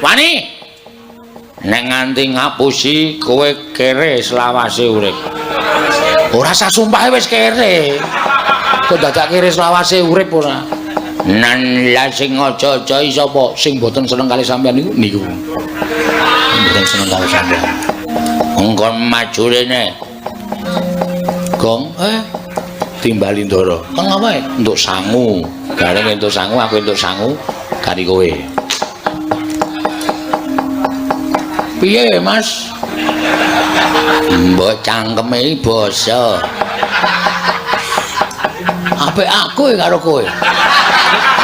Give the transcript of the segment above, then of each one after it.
Wani. Nek nganti ngapusi kowe kere selawase urip. Ora usah sumpahe wis kere. Kok dadak kere selawase urip ora? Nan lah sing aja-aja sapa sing mboten seneng kali sampean niku niku. Mboten seneng kali sampean. Engko maju rene. Gong, timbali Ndara. Kang apa? Entuk sangu. Gareng entuk sangu, aku entuk sangu kari kowe. Piye, Mas? Mbok cangkeme iki basa. Apik aku karo kowe.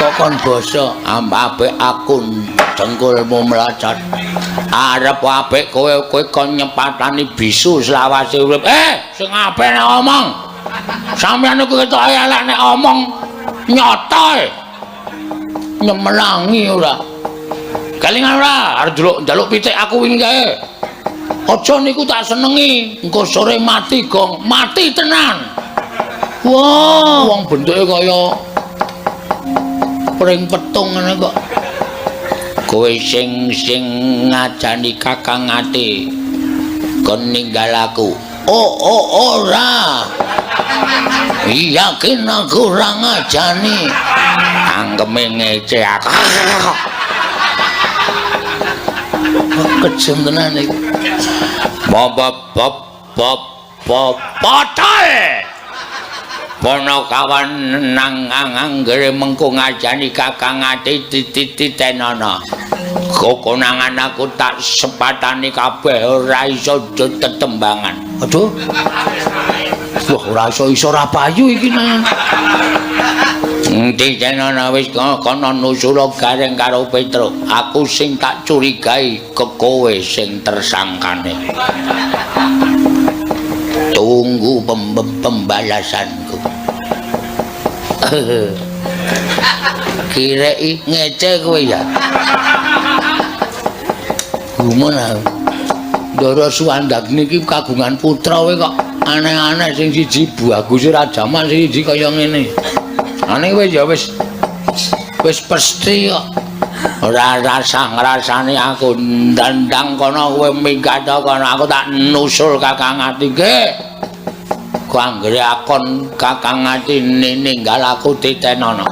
Kok kon basa? Apik aku dengkulmu mlocot. Arep apik kowe, kowe kon nyepatani bisu selawase urip. Sing apik nek omong. Sampeyan niku ketoke elek nek omong nyata. Nyemelangi ora. Kelingan ora? Arep njaluk pitik aku wingi kae. Aja niku tak senengi. Engko sore mati, Gong. Mati tenan. Wah, wong bentuke kaya pring petung ngene kok. Kowe sing sing ngajani Kakang Ati kon ninggal aku. Oh, oh ora. Yakin aku ora ngajani. Cangkeme ngece aku. Kejem tenan iki. Bop bop bop bop potol. Panakawan nang anggere mengko ngajani Kakang Ati tititenana. Kokonangan aku tak sepatani kabeh ora iso tetembangan. Aduh. Wah, ora iso-iso ora payu iki nang. Titenana wis kono nusula Gareng karo Petruk. Aku sing tak curigai ke kowe sing tersangkane. Tunggu pembalasanku. Kirei ngece kowe ya. Gumun aku. Ndara Suwandagni iki kagungan putra kowe kok aneh-aneh, sing siji bagus ora jaman, sing siji kaya ngene. Ane kowe ya wis wis pesti kok. Ora rasah ngrasani aku ndandang kono kowe minggat kono aku tak nusul Kakang Ati nggih. Ku anggere akon Kakang Ati ninggal aku titenono.